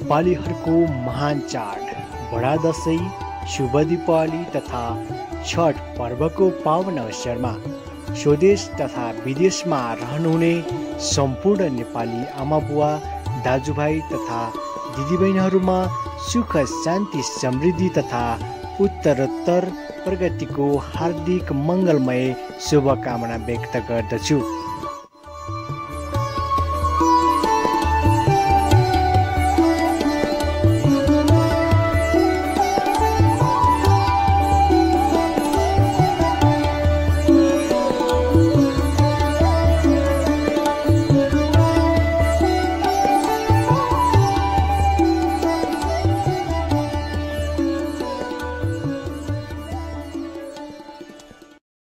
नेपालीहरूको महान चाड बडा दशैँ, शुभ दीपावली तथा छठ पर्वको पावन अवसरमा स्वदेश तथा विदेशमा रहनुहुने सम्पूर्ण नेपाली आमाबुवा, दाजुभाइ तथा दिदीबहिनीहरूमा सुख, शान्ति, समृद्धि तथा उत्तरोत्तर प्रगतिको हार्दिक मङ्गलमय शुभकामना व्यक्त गर्दछु।